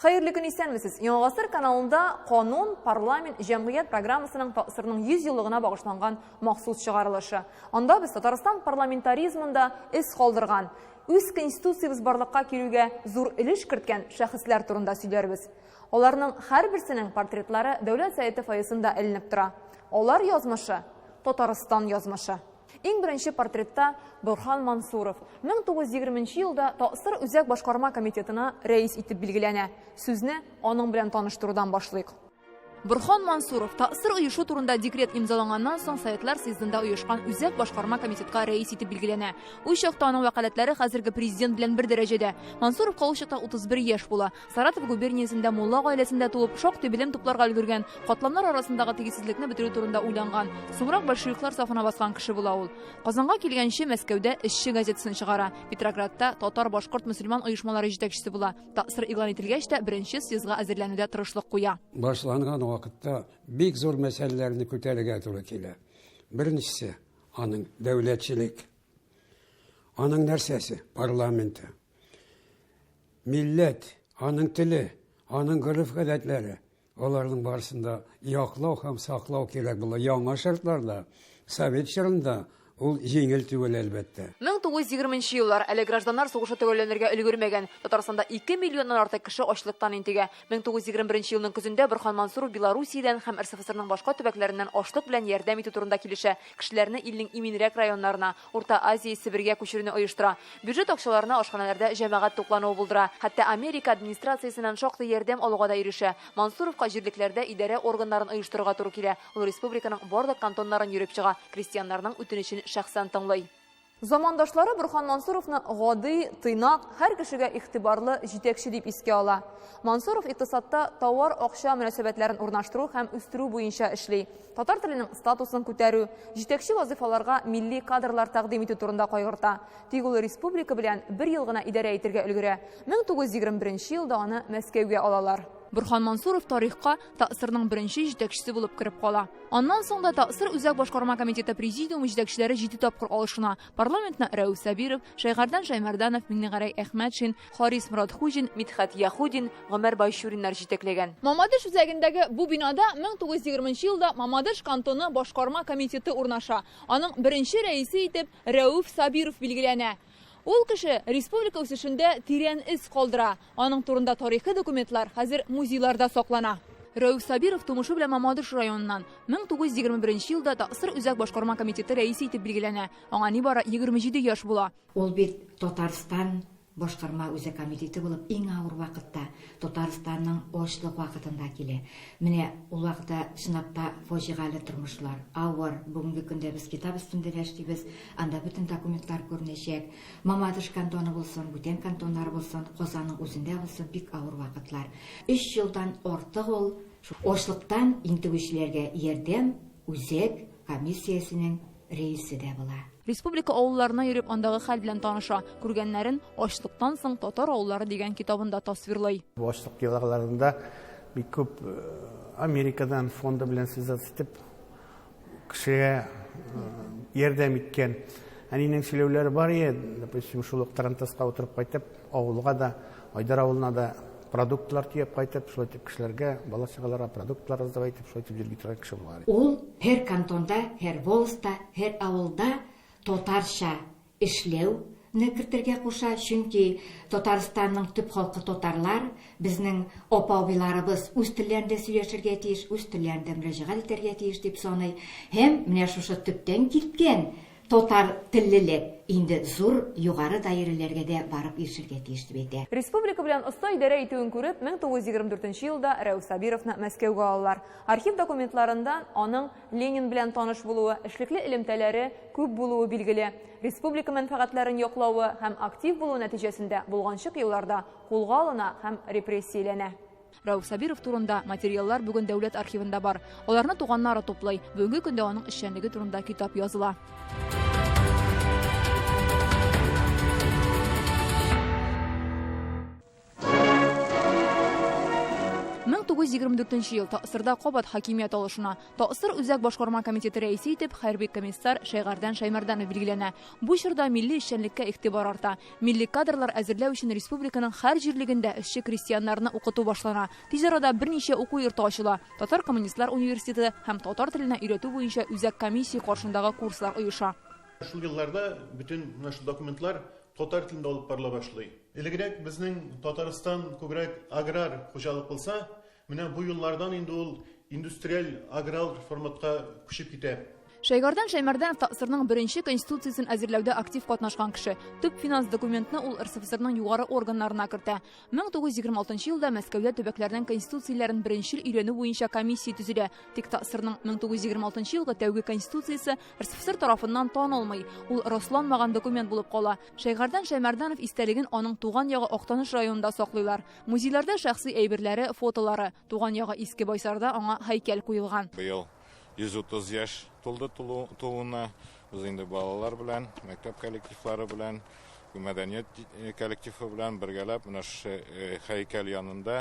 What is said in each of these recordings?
Хәерле көн, исәнмесез. Яңа гасыр каналында Канун, парламент, җәмгыять программасының ТАССРның 100 еллыгына багышланган махсус чыгарылышы. Анда без Татарстан парламентаризмында эз калдырган, үз конституциябез барлыкка килүгә зур өлеш керткән шәхесләр турында сөйләрбез. Аларның һәрберсенең портретлары Дәүләт Советы фойесында эленеп тора. Алар язмышы, Татарстан язмышы. Иң беренче портретта Борһан Мансуров 1920 нче елда ТАССР Үзәк башкарма комитетына рәис итеп билгеләнә. Сүзне аның белән таныштырудан башлыйк. Борһан Мансуров ТАССР оешу турында декрет имзаланганнан соң Советлар съездында оешкан Үзәк башкарма комитетка рәис итеп билгеләнә. Ул чакта аның вәкаләтләре хәзерге президент белән бер дәрәҗәдә. Мансуровка ул чакта 31 яшь була. Саратов губерниясендә мулла гаиләсендә туып, шактый белем тупларга өлгергән, катламнар арасындагы тигезсезлекне бетерү турында уйланган, соңрак большевиклар сафына баскан кеше була ул. Казанга килгәнче Мәскәүдә Эшче газетасын чыгара, Петроградта татар-башкорт мөселман оешмалары җитәкчесе була. ТАССР игълан ителгәч тә, беренче съездга әзерләнүдә тырышлык куя. Башланган вакытта бик зур мәсьәләләрне күтәрергә туры килә. Беренчесе, аның дәүләтчелек. Аның нәрсәсе? Парламенты. Милләт, аның теле, аның гореф-гадәтләре, аларның барысын да яклау һәм саклау кирәк була. Яңа шартларда, совет чорында ул җиңел түгел, әлбәттә. 1920 нче еллар, әле гражданнар сугышы төгәлләнергә өлгермәгән. Татарстанда 2 миллионнан артык кеше ачлыктан интегә. 1921 елның көзендә Борһан Мансуров Белоруссиядән һәм РСФСРның башка төбәкләреннән ашлык белән ярдәм итү турында килешә, кешеләрне илнең иминрәк районнарына, Урта Азия, Себергә күчерүне оештыра. Бюджет акчаларына ашханәләрдә җәмәгать туклануы булдыра. Хәтта Америка администрациясеннән шактый ярдәм алуга да ирешә. Мансуровка җирлекләрдә идарә органнарын оештырырга туры килә. Ул республиканың барлык кантоннарын йөреп чыга, крестьяннарның үтенечен шәхсән тыңлый. Замандашлары Борһан Мансуровны гади, тыйнак, һәр кешегә игътибарлы җитәкче дип искә ала. Мансуров икътисадта товар-акча мөнәсәбәтләрен урнаштыру һәм үстерү буенча эшли. Татар теленең статусын күтәрү, җитәкче вазыйфаларга милли кадрлар тәкъдим итү турында кайгырта. Тик ул республика белән бер ел гына идарә итергә өлгерә. 1921 елда аны Мәскәүгә алалар. Борһан Мансуров тарихка ТАССРның беренче җитәкчесе булып кереп кала. Аннан соң да ТАССР Үзәк башкарма комитеты президиумы җитәкчеләре җиде тапкыр алышына. Парламентны Рәүф Сабиров, Шәйхәрдан Шәймәрданов, Миңнегәрәй Әхмәтшин, Харис Моратхуҗин, Мидхәт Яһудин, Гомәр Байчуриннар җитәкләгән. Мамадыш үзәгендәге бу бинада 1920 нчы елда Мамадыш кантоны башкарма комитеты урнаша. Аның беренче рәисе итеп Рәүф Сабиров билгеләнә. Ул кеше республика үсешендә тирән эз калдыра. Аның турында тарихи документлар хәзер музейларда саклана. Рәүф Сабиров тумышы белән Мамадыш районыннан. 1921 елда ТАССР Үзәк башкарма комитеты рәисе итеп билгеләнә. Аңа нибары 27 яшь була. Ул бит Татарстан Башкарма үзәк комитеты булып иң авыр вакытта, Татарстанның ачлык вакытында килә. Менә ул вакытта чынлап та фаҗигале тормышлар, авыр. Бүгенге көндә без китап өстендә дә эшлибез, анда бөтен документлар күренәчәк. Мамадыш кантоны булсын, бүтән кантоннар булсын, Казанның үзендә булсын, бик авыр вакытлар. Өч елдан артык ул ачлыктан интегүчеләргә ярдәм үзәк комиссиясенең рәисе дә була. Республика авылларына йөреп, андагы хәл белән таныша. Күргәннәрен Ачлыктан соң татар авыллары дигән китабында тасвирлый. Бу ачлык елларында бик күп Америкадан фонды белән связаться итеп кешегә ярдәм иткән. Әнинең сөйләүләре бар иде, допустим, шул ук тарантаска утырып кайтып, авылга да, Айдар авылына да продуктлар төяп кайтып, шулай итеп кешеләргә, бала-чагаларга продуктлар раздавать итеп, шулай итеп йөрги торган кеше булган. Ул һәр кантонда, һәр волостьта, һәр авылда татарча эшләү не кертергә куша, чөнки Татарстанның төп халкы татарлар, безнең апа-абыйларыбыз үз телләрендә сөйләшергә тиеш, үз телләрендә мөрәҗәгать итәргә тиеш дип саный. Һәм менә шушы төптән киткән Татар теллелек инде зур югары даирәләргә дә барып ирешергә тиеш дип әйтә. Республика белән оста идарә итүен күреп, 1924 нче елда Рәүф Сабировны Мәскәүгә алалар. Архив документларында аның Ленин белән таныш булуы, эшлекле элемтәләре күп булуы билгеле. Республика мәнфәгатьләрен яклавы һәм актив булуы нәтиҗәсендә болганчык елларда кулга алына һәм репрессияләнә. Рәүф Сабиров турында материаллар бүген дәүләт архивында бар. Аларны туганнары туплый. Бүгенге көндә аның эшчәнлеге турында китап языла. 1924 ел ТАССРда кабат хакимият алышына. ТАССР Үзәк башкарма комитеты рәисе итеп хәрби комиссар Шәйгәрдән Шәймәрданов билгеләнә. Бу чорда милли эшчәнлеккә игътибар арта. Милли кадрлар әзерләү өчен республиканың һәр җирлегендә эшче-крестьяннарны укыту башлана. Тиз арада берничә уку йорты ачыла. Татар коммунистлар университеты һәм татар теленә өйрәтү буенча Үзәк комиссия каршындагы курслар оеша. Шул елларда бөтен менә шул документлар татар телендә алып барыла башлый. Элегрәк безнең Татарстан күбрәк аграр хуҗалык булса, менә бу еллардан инде ул индустриаль аграр форматка күчеп китә. Шәйгәрдан Шәймәрдәнов ТАССРның беренче конституциясен әзерләүдә актив катнашкан кеше. Төп финанс документны ул РСФСРның югары органнарына кертә. 1926 елда Мәскәүдә төбәкләрнең конституцияләрен беренчел өйрәнү буенча комиссия төзелә. Тик ТАССРның 1926 елгы тәүге конституциясе РСФСР тарафыннан танылмый. Ул расланмаган документ булып кала. Шәйгәрдан Шәймәрданов истәлеген аның туган ягы Актаныш районында саклыйлар. Музейларда шәхси әйберләре, фотолары. Туган ягы Иске Байсарда аңа һәйкәл куелган. Быел 130 яшь тулды тууына. Без инде балалар белән, мәктәп коллективлары белән, мәдәният коллективы белән бергәләп менә шушы һәйкәл янында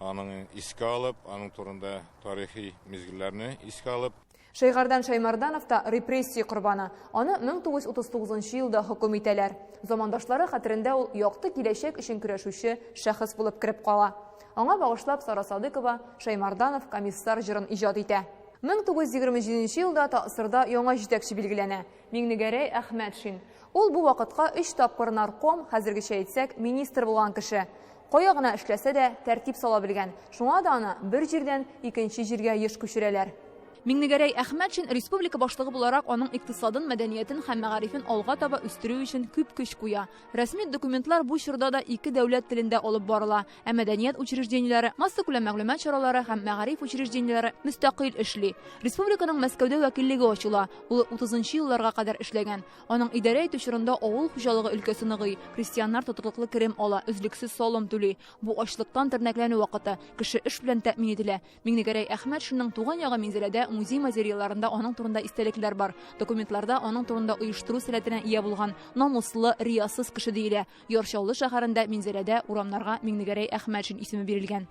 аның искә алып, аның турында тарихи мизгелләрне искә алып. Шәйгәрдан Шәймәрданов та репрессия корбаны. Аны 1939 елда хөкем итәләр. Замандашлары хәтерендә ул якты киләчәк өчен көрәшүче шәхес булып кереп кала. Аңа багышлап Сара Садыкова Шәймәрданов комиссар җырын иҗат итә. 1927 елда ТАССРда яңа җитәкче билгеләнә. Миңнегәрәй Әхмәтшин. Ул бу вакытка 3 тапкыр нарком, хәзергечә әйтсәк, министр булган кеше. Кая гына эшләсә дә, тәртип сала белгән. Шуңа да аны бер җирдән икенче җиргә еш күчерәләр. Миңнегәрәй Әхмәтшин республика башлыгы буларак аның икътисадын, мәдәниятен һәм мәгарифен алга таба үстерү өчен күп көч куя. Рәсми документлар бу чорда да ике дәүләт телендә алып барыла, ә мәдәният учреждениеләре, массакүләм мәгълүмат чаралары һәм мәгариф учреждениеләре мөстәкыйль эшли. Республиканың Мәскәүдә вәкиллеге ачыла. Ул 30 елларга кадәр эшләгән. Аның идарә итү чорында авыл хуҗалыгы өлкәсе ныгый, крестьяннар тотрыклы керем ала, өзлексез салым түли. Бу ачлыктан тернәкләнү вакыты, кеше эш белән тәэмин ителә. Миңнегәрәй Әхмәтшинның туган ягы Минзәләдә музей материалларында аның турында истәлекләр бар. Документларда аның турында оештыру сәләтенә ия булган, намуслы, риясыз кеше диелә. Яр Чаллы шәһәрендә Минзәләдә урамнарга Миңнегәрәй Әхмәтшин исеме бирелгән.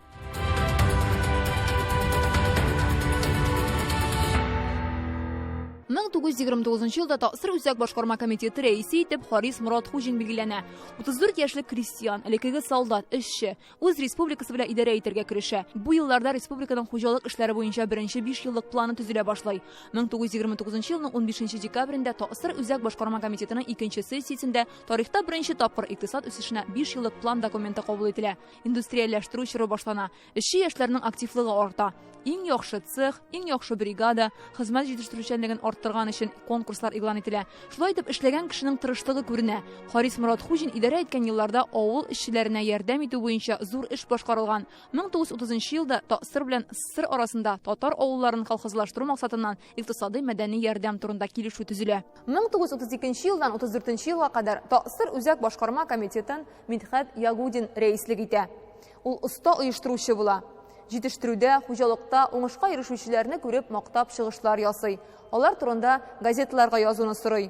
1929 елда ТАССР Үзәк башкарма комитеты рәисе итеп Харис Моратхуҗин билгеләнә. 34 яшьлек крестьян, элеккеге солдат, эшче, үз республикасы белән идарә итәргә керешә. Бу елларда республиканың хуҗалык эшләре буенча беренче 5 еллык планы төзелә башлый. 1929 елның 15 декабрендә ТАССР Үзәк башкарма комитетының икенче сессиясендә тарихта беренче тапкыр икътисад үсешенә 5 еллык план документы кабул ителә. Индустриальләштерү чоры башлана. Эшче яшьләрнең активлыгы арта. Иң яхшы цех, иң яхшы бригада, хезмәт җитештерүчәнлеген арттырган өчен конкурслар игълан ителә. Шулай итеп, эшләгән кешенең тырышлыгы күренә. Харис Моратхуҗин идарә иткән елларда авыл эшчеләренә ярдәм итү буенча зур эш башкарылган. 1930 елда ТАССР белән СССР арасында татар авылларын колхозлаштыру максатыннан икътисадый мәдәни ярдәм турында килешү төзелә. 1932 елдан 34 елга кадәр ТАССР Үзәк башкарма комитетын Мидхәт Ягудин рәислек итә. Ул оста оештыручы була. Җитештерүдә, хуҗалыкта уңышка ирешүчеләрне күреп мактап чыгышлар ясый. Алар турында газеталарга язуны сорый.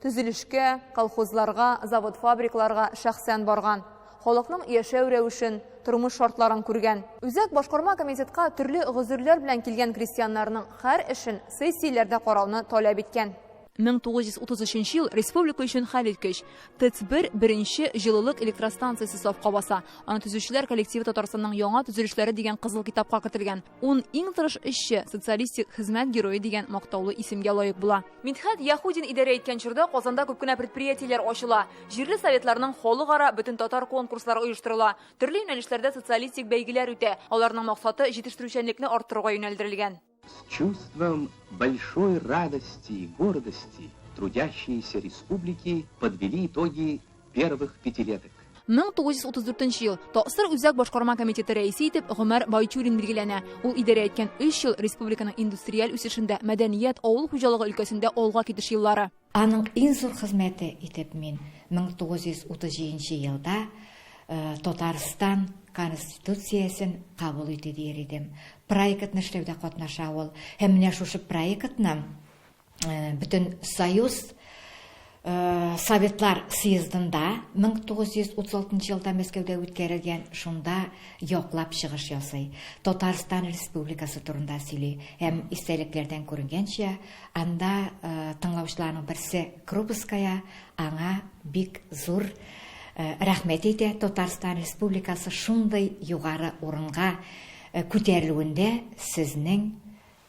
Төзелешкә, колхозларга, завод-фабрикаларга шәхсән барган. Халыкның яшәү рәвешен, тормыш шартларын күргән. Үзәк башкарма комитетка төрле гозерләр белән килгән крестьяннарның һәр эшен сессияләрдә карауны таләп иткән. 1933 ел республика өчен хәлиткеч. ТЭЦ-1 беренче җылылык электростанциясе сафка баса. Аны төзүчеләр коллективы Татарстанның яңа төзелешләре дигән кызыл китапка кертелгән. Ун иң тырыш эшче, социалистик хезмәт герое дигән мактаулы исемгә лаек була. Мидхәт Яһудин идарә иткән чорда Казанда күп кенә предприятиеләр ачыла. Җирле советларның халыкара бөтентатар конкурслары оештырыла. Төрле юнәлешләрдә социалистик бәйгеләр үтә. Аларның максаты җитештерүчәнлекне арттыруга юнәлдерелгән. С чувством большой радости и гордости трудящиеся республики подвели итоги первых пятилеток. 1934 ел ТАССР Үзәк башкарма комитеты рәисе итеп Гомәр Байчурин билгеләнә. Ул идарә иткән 3 ел республиканың индустриаль үсешендә, мәдәният, авыл хуҗалыгы өлкәсендә алга китеш еллары. Аның иң зур хезмәте итеп мин 1937 елда Татарстан Конституциясен кабул итү дияр идем. Проектны эшләүдә катнаша ул. Һәм менә шушы проектны бөтен союз. Советлар съездында 1936 елда Мәскәүдә үткәрелгән, шунда яклап чыгыш ясый. Татарстан Республикасы турында сөйли. Һәм истәлекләрдән күренгәнчә, анда тыңлаучыларның берсе Крупская аңа бик зур рәхмәт әйтә. Татарстан Республикасы шундый югары урынга күтәрелүендә сезнең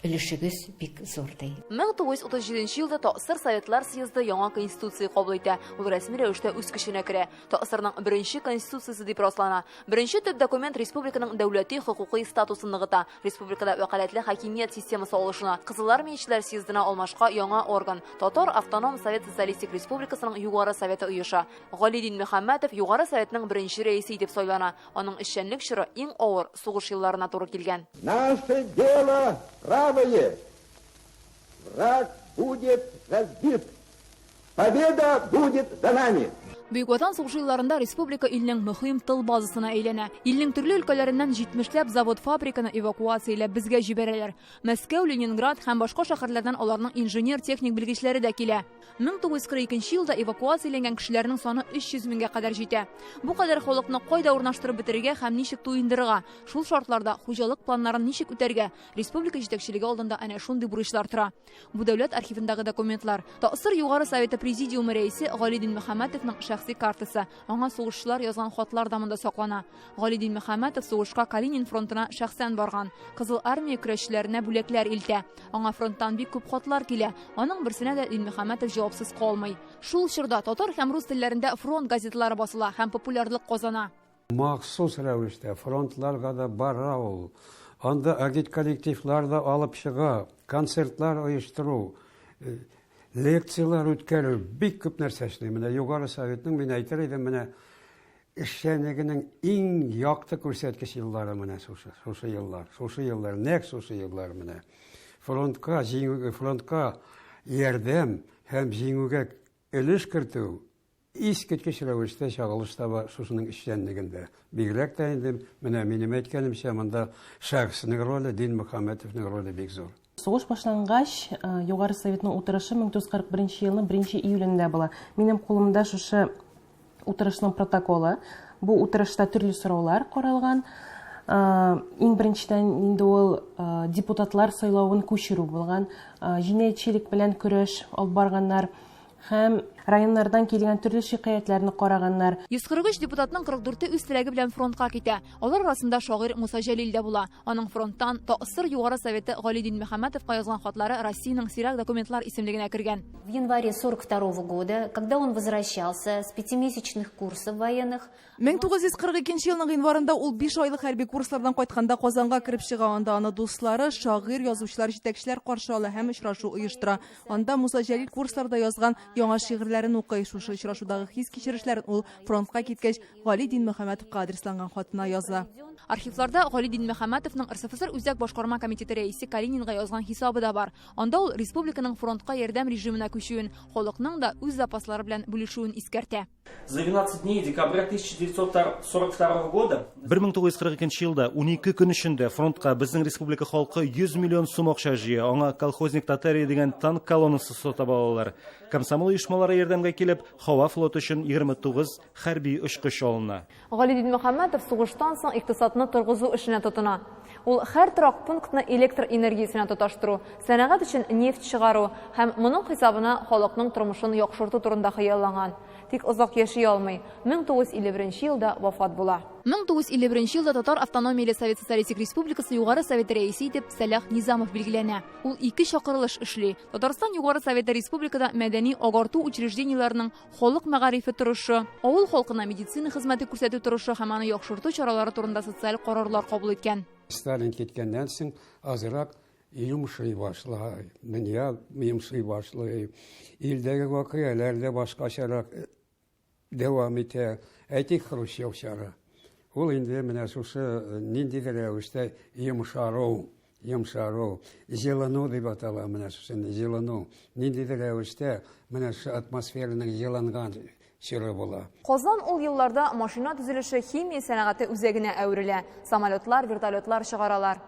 өлешегез бик зур, ди. 1937 елда ТАССР Советлар съезды яңа Конституция кабул итә. Ул рәсми рәвештә үз көченә керә. ТАССРның беренче Конституциясе дип раслана. Беренче төп документ республиканың дәүләти хокукый статусын ныгыта. Республикада вәкаләтле хакимият системасы алышына. Кызылармиячеләр съездына алмашка яңа орган, Татар автоном Совет Социалистик Республикасының Югары Советы оеша. Гали Динмөхәммәтов Югары Советның беренче рәисе итеп сайлана. Аның эшчәнлек чоры иң авыр сугыш елларына туры килгән. Наше дело правое, враг будет разбит, победа будет за нами! Бөек Ватан сугышы елларында республика илнең мөһим тыл базасына әйләнә. Илнең төрле өлкәләреннән җитмешләп завод-фабриканы эвакуацияләп безгә җибәрәләр. Мәскәү, Ленинград һәм башка шәһәрләрдән аларның инженер-техник белгечләре дә килә. 1942 елда эвакуацияләнгән кешеләрнең саны 300 меңгә кадәр җитә. Бу кадәр халыкны кайда урнаштырып бетерергә һәм ничек туендырырга? Шул шартларда хуҗалык планнарын ничек үтәргә? Республика җитәкчелеге алдында әнә шундый бурычлар тора. Бу дәүләт архивындагы документлар. ТАССР Югары Советы Президиумы рәисе Гали Динмөхәммәтовның шәхси картасы. Аңа сугышчылар язган хатлар да монда саклана. Гали Динмөхәммәтов сугышка Калинин фронтына шәхсән барган. Кызыл Армия көрәшчеләренә бүләкләр илтә. Аңа фронттан бик күп хатлар килә. Аның берсенә дә Динмөхәммәтов җавапсыз калмый. Шул чорда татар һәм рус телләрендә фронт газеталары басыла һәм популярлык казана. Махсус рәвештә фронтларга да бара ул. Анда агитколлективлар да алып чыга, концертлар оештыру, лекцияләр үткәрү, бик күп нәрсә эшли. Менә Югары Советның, мин әйтер идем, менә эшчәнлегенең иң якты күрсәткеч еллары менә шушы, шушы еллар, шушы еллар, нәкъ шушы еллар менә. Фронтка, җиңү, фронтка ярдәм һәм җиңүгә өлеш кертү искиткеч рәвештә чагылыш таба шушының эшчәнлегендә. Бигрәк тә инде менә минем әйткәнемчә, монда шәхеснең роле, Динмөхәммәтовның роле бик зур. Сугыш башлангач, Югары Советның утырышы 1941 елның 1 июлендә була. Минем кулымда шушы утырышның протоколы. Бу утырышта төрле сораулар каралган. Иң беренчедән инде ул депутатлар сайлавын күчерү булган, җинаятьчелек белән көрәш алып барганнар һәм районнардан килгән төрле шикаятьләрне караганнар. 143 депутатның 44-е үз теләге белән фронтка китә. Алар арасында шагыйрь Муса Җәлил дә була. Аның фронттан ТАССР Югары Советы Гали Динмөхәммәтовка язган хатлары Россиянең сирәк документлар исемлегенә кергән. В январе 42 года, когда он возвращался с пятимесячных курсов военных, 1942 елның гыйнварында ул 5 айлык хәрби курслардан кайтканда Казанга кереп чыга. Анда аны дуслары, шагыйрь, язучылар, җитәкчеләр каршы ала һәм очрашу оештыра. Анда Муса Җәлил курсларда язган яңа шигырьләрен укый. Шушы очрашудагы хис-кичерешләрен ул фронтка киткәч Гали Динмөхәммәтовка адресланган хатына яза. Архивларда Гали Динмөхәммәтовның РСФСР Үзәк башкарма комитеты рәисе Калининга язган хисабы да бар. Анда ул республиканың фронтка ярдәм режимына күчүен, халыкның да үз запаслары белән бүлешүен искәртә. За 12 дней декабря 1942 года 1942 елда 12 көн эчендә фронтка безнең республика халкы 100 миллион сум акча җыя. Аңа Колхозник Татария дигән танк колоннасы сатып алалар. Комсомол оешмалары ярдәмгә килеп, һава флоты өчен 29 хәрби очкыч алына. Гали Динмөхәммәтов сугыштан соң икътисадны торгызу эшенә тотына. Ул һәр торак пунктны электр энергиясенә тоташтыру, сәнәгать өчен нефть чыгару һәм моның хисабына халыкның тормышын яхшырту турында хыялланган. Тик озак яши алмый, 1951 елда вафат була. 1951 елда Татар автономияле Совет Социалистик Республикасы Югары Советы рәисе итеп Сәлах Низамов билгеләнә. Ул ике чакырылыш эшли. Татарстан Югары Советы республикада мәдәни-агарту учреждениеләренең халык мәгарифе торышы, авыл халкына медицина хезмәте күрсәтү торышы һәм аны яхшырту чаралары турында социаль карарлар кабул иткән. Сталин киткәннән соң азрак йомшый башлый, дөнья йомшый башлый. Илдәге вакыйгалар да башкачарак дәвам итә. Әйтик, Хрущев чоры. Ул инде менә шушы ниндидер рәвештә йомшару, йомшару, җылыну дип атала менә шушы җылыну. Ниндидер рәвештә менә шушы атмосфераның җылынган чоры була. Казан ул елларда машина төзелеше, химия сәнәгате үзәгенә әверелә. Самолетлар, вертолетлар чыгаралар.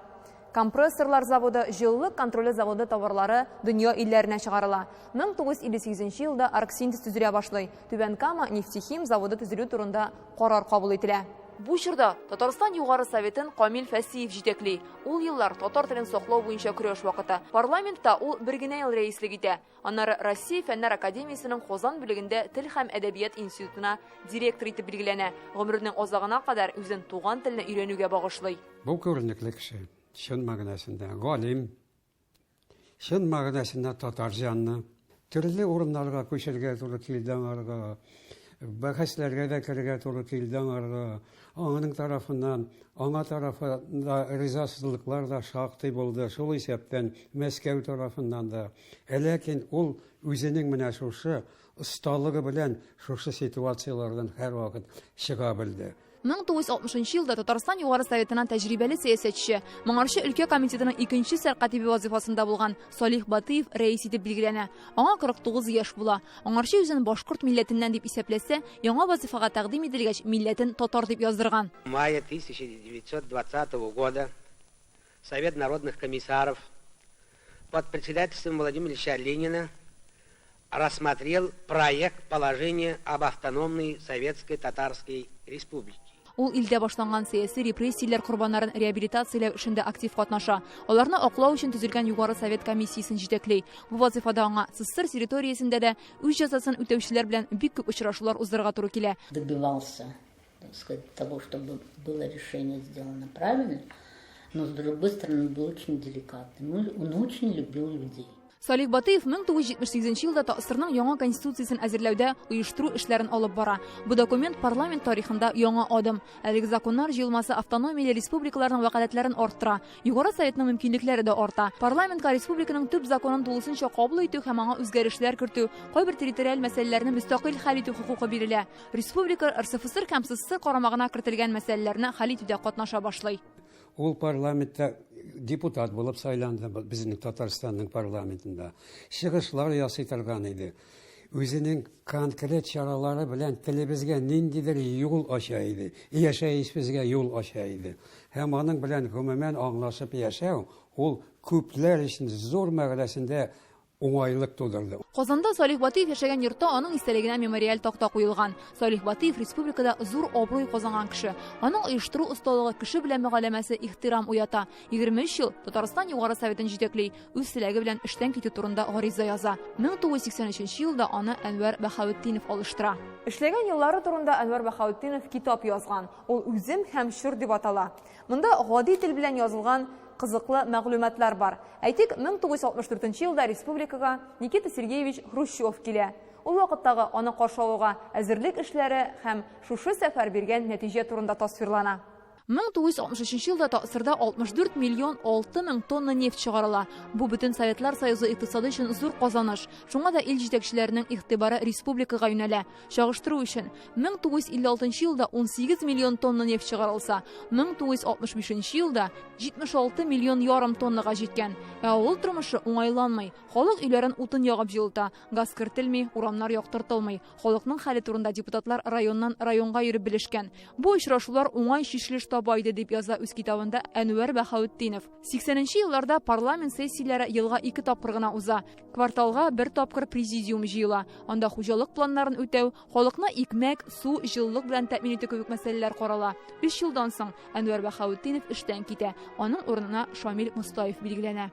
Компрессорлар заводы, җылылык контроле заводы товарлары дөнья илләренә чыгарыла. 1958 елда Оргсинтез төзелә башлый. Түбән Кама нефтехим заводы төзелү турында карар кабул ителә. Бу чорда Татарстан Югары Советын Камил Фәсиев җитәкли. Ул еллар татар телен саклау буенча көрәш вакыты. Парламентта ул бер генә ел рәислек итә. Аннары Россия Фәннәр академиясенең Казан бүлегендә Тел һәм әдәбият институтына директор итеп билгеләнә. Гомеренең азагына кадәр үзен туган телне өйрәнүгә багышлый. Бу күренекле кеше, чын мәгънәсендә галим, чын мәгънәсендә татар җанлы. Төрле урыннарга күчергә туры килде аңарга, бәхәсләргә дә керергә туры килде аңарга. Аңының тарафыннан, аңа тарафында ризасызлыклар да шактый булды, шул исәптән Мәскәү тарафыннан да. Ләкин ул үзенең менә шушы осталыгы белән шушы ситуацияләрдән һәрвакыт чыга белде. 1960 елда Татарстан Югары Советына тәҗрибәле сәясәтче, моңарчы өлкә комитетының икенче сәркатибе вазыйфасында булган Салих Батыев рәис итеп билгеләнә. Аңа 49 яшь була. Аңарчы үзен башкорт милләтеннән дип исәпләсә, яңа вазыйфага тәкъдим ителгәч, милләтен татар дип яздырган. Мая 1920 года Совет народных комиссаров под председательством Владимира Ильича Ленина рассмотрел проект положения об автономной Советской Татарской Республике. Ул илдә башланган сәяси репрессияләр корбаннарын реабилитацияләү эшендә актив катнаша. Аларны аклау өчен төзелгән Югары Совет комиссиясен җитәкли. Бу вазыйфада аңа СССР территориясендә дә үз җәзасын үтәүчеләр белән бик күп очрашулар уздырырга туры килә. Добивался, так сказать, того, чтобы было решение сделано правильно, но, с другой стороны, был очень деликатным. Он очень любил людей. Салих Батыев 1978 елда ТАССРның яңа конституциясен әзерләүдә оештыру эшләрен алып бара. Бу документ парламент тарихында яңа адым. Әлеге законнар җыелмасы автономияле республикаларның вәкаләтләрен арттыра. Югары Советның мөмкинлекләре дә арта. Парламентка республиканың төп законын тулысынча кабул итү һәм аңа үзгәрешләр кертү, кайбер территориаль мәсьәләләрне мөстәкыйль хәл итү хокукы бирелә. Республика РСФСР һәм СССР карамагына кертелгән мәсьәләләрне хәл итүдә катнаша башлый. Ул парламентта депутат булып сайланды, безнең Татарстанның парламентында. Чыгышлар ясый торган иде. Үзенең конкрет чаралары белән телебезгә ниндидер юл ача иде, яшәешебезгә юл ача иде. Һәм аның белән гомумән аңлашып яшәү, ул күпләр өчен зур мәгънәсендә уңайлык тудырды. Казанда Салих Батыев яшәгән йортта аның истәлегенә мемориаль такта куелган. Салих Батыев республикада зур абруй казанган кеше. Аның оештыру осталыгы, кеше белән мөгаләмәсе ихтирам уята. 23 ел Татарстан Югары Советын җитәкли, үз теләге белән эштән китү турында гариза яза. 1983 елда аны Әнвәр Бәһаветдинов алыштыра. Эшләгән еллары турында Әнвәр Бәһаветдинов китап язган. Ул Үзем һәм чор дип атала. Монда гади тел белән язылган кызыклы мәгълүматлар бар. Әйтик, 1964 елда республикага Никита Сергеевич Хрущев килә. Ул вакыттагы аны каршы алуга әзерлек эшләре һәм шушы сәфәр биргән нәтиҗә турында тасвирлана. 1963 елда ТАССРда 64 миллион 6 мең тонна нефть чыгарыла. Бу бөтен Советлар Союзы икътисады өчен зур казаныш. Шуңа да ил җитәкчеләренең игътибары республикага юнәлә. Чагыштыру өчен, 1956 елда 18 миллион тонна нефть чыгарылса, 1965 елда 76 миллион ярым тоннага җиткән. Ә авыл тормышы уңайланмый. Халык өйләрен утын ягып җылыта, газ кертелми, урамнар яктыртылмый. Халыкның хәле турында депутатлар районнан районга йөреп белешкән. Бу очрашулар уңай чишелеш таба иде, дип яза үз китабында Әнвәр Бәһаветдинов. 80 нче елларда парламент сессияләре елга ике тапкыр гына уза. Кварталга бер тапкыр президиум җыела. Анда хуҗалык планнарын үтәү, халыкны икмәк, су, җылылык белән тәэмин итү кебек мәсьәләләр карала. Өч елдан соң Әнвәр Бәһаветдинов эштән китә. Аның урынына Шамил Мостаев билгеләнә.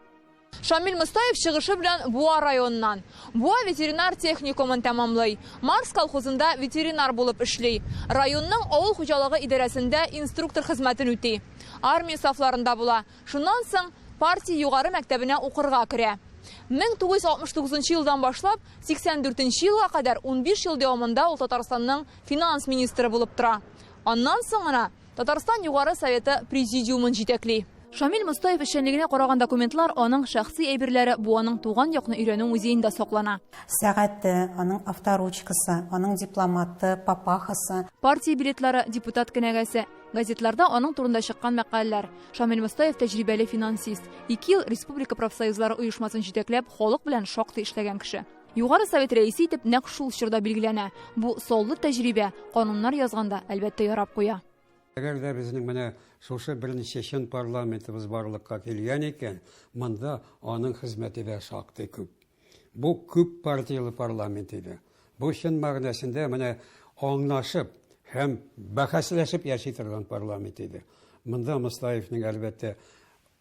Шамил Мостаев чыгышы белән Буа районыннан. Буа ветеринар техникумын тәмамлый. Марс колхозында ветеринар булып эшли. Районның авыл хуҗалыгы идарәсендә инструктор хезмәтен үти. Армия сафларында була. Шуннан соң партия югары мәктәбенә укырга керә. 1969 елдан башлап 84 елга кадәр 15 ел дәвамында ул Татарстанның финанс министры булып тора. Аннан соң гына Татарстан Югары Советы президиумын җитәкли. Шамил Мостаев эшчәнлегенә караган документлар аның шәхси әйберләре Буаның туган якны өйрәнү музеенда саклана. Сәгате, аның авторучкасы, аның дипломаты, папахасы. Партия билетлары, депутат кенәгәсе, газетларда аның турында чыккан мәкаләләр. Шамил Мостаев тәҗрибәле финансист. Ике ел республика профсоюзлары оешмасын җитәкләп, халык белән шактый эшләгән кеше. Югары Совет рәисе итеп нәкъ шул чорда билгеләнә. Бу саллы тәҗрибә кануннар язганда, әлбәттә, ярап куя. Әгәр дә безнең менә шушы беренче чын парламентыбыз барлыкка килгән икән, монда аның хезмәте дә шактый күп. Бу күп партияле парламент иде. Бу чын мәгънәсендә менә аңлашып һәм бәхәсләшеп яши торган парламент иде. Монда Мостаевның, әлбәттә,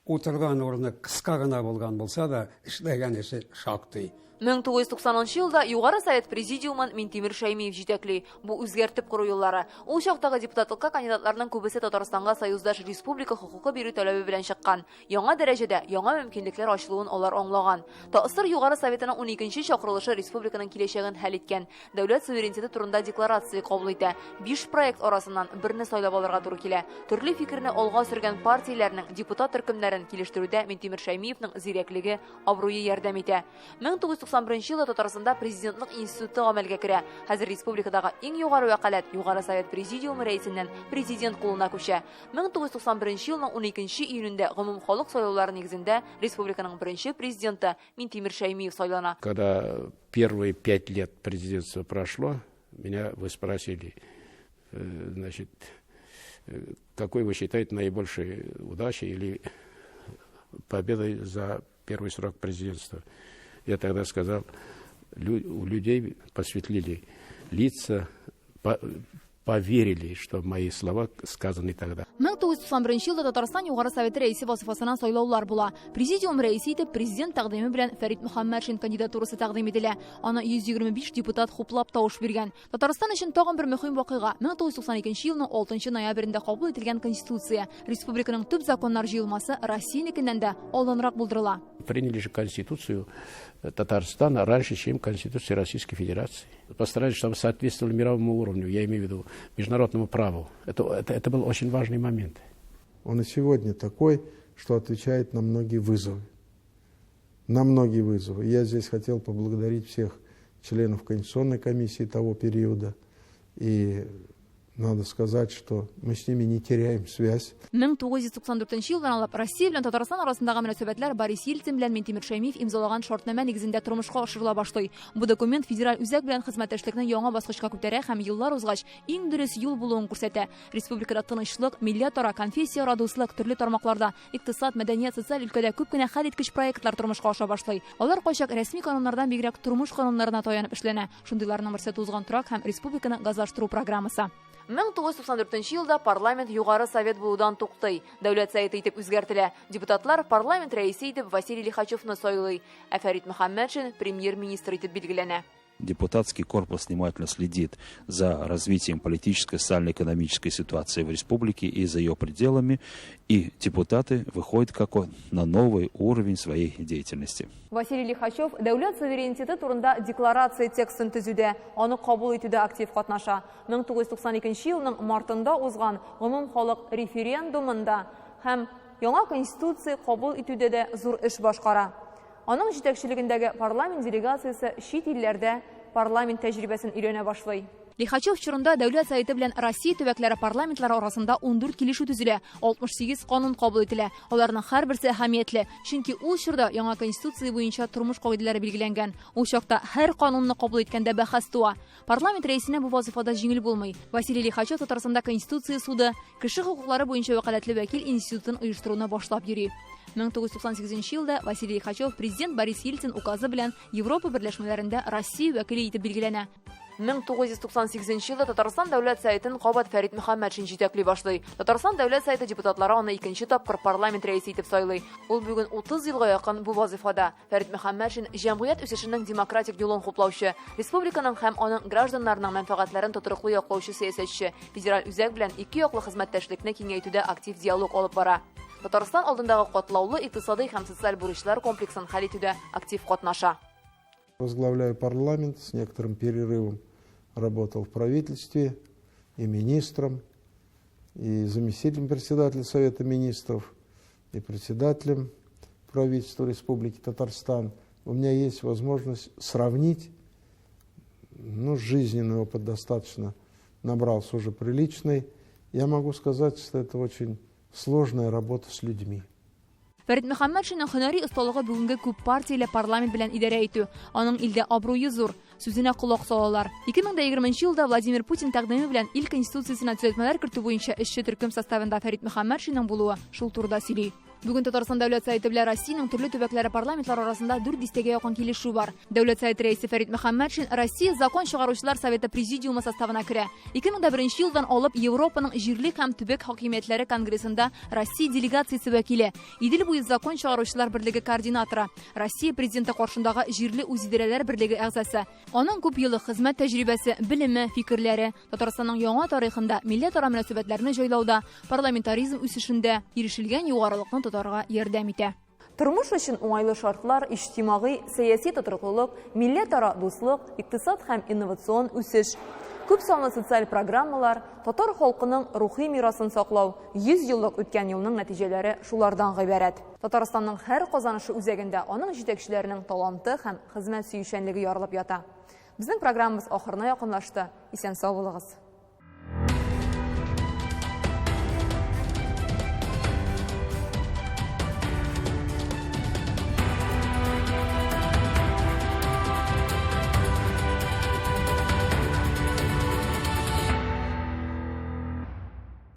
утырган урыны кыска гына булган булса да, эшләгән эше шактый. 1990 нчы елда Югары Совет Президиумын Минтимер Шәймиев җитәкли. Бу үзгәртеп кору еллары. Ул чактагы депутатлыкка кандидатларның күбесе Татарстанга союздаш республика хокукы бирү таләбе белән чыккан. Яңа дәрәҗәдә яңа мөмкинлекләр ачылуын алар аңлаган. ТАССР Югары Советының уникенче чакырылышы республиканың киләчәген хәл иткән. Дәүләт суверенитеты турында декларация кабул итә. Биш проект арасыннан берне сайлап алырга туры килә. Төрле фикерне алга сөргән партияләрнең депутат төркемнәрен килештерүдә Минтимер Шәймиевның зирәклеге, абруе ярдәм итә. 1991 елда Татарстанда президентлык институты гамәлгә керә. Хәзер республикадагы иң югары вәкаләт Югары Совет Президиумы рәисеннән президент кулына күчә. 1991 елның 12 июнендә гомумхалык сайлаулары нигезендә республиканың беренче президенты Минтимер Шәймиев сайлана. Когда первые 5 лет президентства прошло, меня вы спросили, значит, какой вы считаете наибольшей удачей или победой за первый срок президентства. Я тогда сказал, у людей посветлили лица, поверили, что мои слова сказаны тогда. 1991 елда Татарстан Югары Советы рәисе вазифасына сайлаулар була. Президиум рәисе итеп президент тәкъдиме белән Фәрит Мөхәммәтшин кандидатурасы тәкъдим ителә. Аны 125 депутат хуплап тавыш биргән. Татарстан өчен тагын бер мөһим вакыйга 1992 елның 6 ноябрендә кабул ителгән Конституция. Республиканың төп законнар җыелмасы Россиянекеннән дә алданрак булдырыла. Приняли же Конституцию Татарстана раньше, чем Конституция Российской Федерации. Постарались, чтобы соответствовали мировому уровню, я имею в виду международному праву. Это был очень важный момент. Он и сегодня такой, что отвечает на многие вызовы. На многие вызовы. Я здесь хотел поблагодарить всех членов Конституционной комиссии того периода. И надо сказать, что мы с ними не теряем связь. 1994 елдан алып Россия белән Татарстан арасындагы мөнәсәбәтләр Борис Ельцин белән Минтимер Шәймиев имзалаган шартнамә нигезендә тормышка ашырыла башлый. Бу документ федераль үзәк белән хезмәттәшлекне яңа баскычка күтәрә һәм еллар узгач иң дөрес юл булуын күрсәтә. Республикада тынычлык, милләтара, конфессияара дуслык, төрле тармакларда, икътисад, мәдәният, социаль өлкәдә күп кенә хәлиткеч проектлар тормышка аша башлый. Алар кайчак рәсми кануннардан бигрәк тормыш кануннарына таянып эшләнә. Шундыйларның берсе тузган торак һәм республиканы газлаштыру программасы. 1994 елда парламент Югары Совет булудан туктый. Дәүләт Советы итеп үзгәртелә. Депутатлар парламент рәисе итеп Василий Лихачевны сайлый. Ә Фәрит Мөхәммәтшин премьер-министр итеп билгеләнә. Депутатский корпус внимательно следит за развитием политической, социально-экономической ситуации в республике и за ее пределами, и депутаты выходят как на новый уровень своей деятельности. Василий Лихачев дәүләт суверенитеты турында декларация текстын төзүдә, аны кабул итүдә актив катнаша. 1992 елның мартында узган гомумхалык референдумында һәм яңа конституция кабул итүдә дә зур эш башкара. Аның җитәкчелегендәге парламент делегациясе чит илләрдә парламент тәҗрибәсен өйрәнә башлый. Лихачев чорында Дәүләт Советы белән Россия төбәкләре парламентлары арасында 14 килешү төзелә, 68 канун кабул ителә. Аларның һәрберсе әһәмиятле, чөнки ул чорда яңа конституция буенча тормыш кагыйдәләре билгеләнгән. Ул чакта һәр канунны кабул иткәндә бәхәс туа. Парламент рәисенә бу вазифада җиңел булмый. Василий Лихачев Татарстанда Конституция суды, кеше хокуклары буенча вәкаләтле вәкил институтын оештыруны башлап йөри. 1998 елда Василий Лихачев президент Борис Ельцин указы белән Европа берләшмәләрендә Россия вәкиле итеп билгеләнә. 1998 елда Татарстан Дәүләт Советын кабат Фәрит Мөхәммәтшин җитәкли башлый. Татарстан Дәүләт Советы депутатлары аны икенче тапкыр парламент рәисе итеп сайлый. Ул бүген 30 елга якын бу вазифада. Фәрит Мөхәммәтшин җәмгыять үсешенең демократик юлын хуплаучы, республиканың һәм аның гражданнарының мәнфәгатьләрен тотрыклы яклаучы сәясәтче, федераль үзәк белән ике яклы хезмәттәшлекне киңәйтүдә актив диалог алып бара. Татарстан алдындагы катлаулы икътисадый һәм социаль бурычлар комплексын хәл итүдә актив катнаша. Возглавляю парламент, с некоторым перерывом работал в правительстве и министром, и заместителем председателя Совета министров, и председателем правительства Республики Татарстан. У меня есть возможность сравнить, ну, жизненный опыт достаточно набрался уже приличный. Я могу сказать, что это очень сложная работа с людьми. Фәрит Мөхәммәтшинның һөнәри осталыгы бүгенге күп партияле парламент белән идарә итү. Аның илдә абруе зур, сүзенә колак салалар. 2020 елда Владимир Путин тәкъдиме белән ил конституциясенә төзәтмәләр кертү буенча эшче төркем составында Фәрит Мөхәммәтшинның булуы шул турыда сөйли. Бүген Татарстан Дәүләт Советы белән Россиянең төрле төбәкләре парламентлары арасында дүрт дистәгә якын килешү бар. Дәүләт Советы рәисе Фәрит Мөхәммәтшин Россия Закон чыгаручылар Советы президиумы составына керә. 2001 елдан алып Европаның җирле һәм төбәк хакимиятләре конгрессында Россия делегациясе вәкиле, Идел буе закон чыгаручылар берлеге координаторы, Россия президенты каршындагы җирле үзидарәләр берлеге әгъзасы. Аның күп еллык хезмәт тәҗрибәсе, белеме, фикерләре Татарстанның яңа тарихында милләтара мөнәсәбәтләрне җайлауда, парламентаризм үсешендә ирешелгән югарылыкны тотарга ярдәм итә. Тормыш өчен уңайлы шартлар, иҗтимагый, сәяси тотрыклылык, милләтара дуслык, икътисад һәм инновацион үсеш, күп санлы социаль программалар, татар халкының рухи мирасын саклау, 100 еллык үткән юлның нәтиҗәләре шулардан гыйбарәт. Татарстанның һәр казанышы үзәгендә аның җитәкчеләренең таланты һәм хезмәт сөючәнлеге ярылып ята. Безнең программабыз ахырына якынлашты. Исән-сау булыгыз.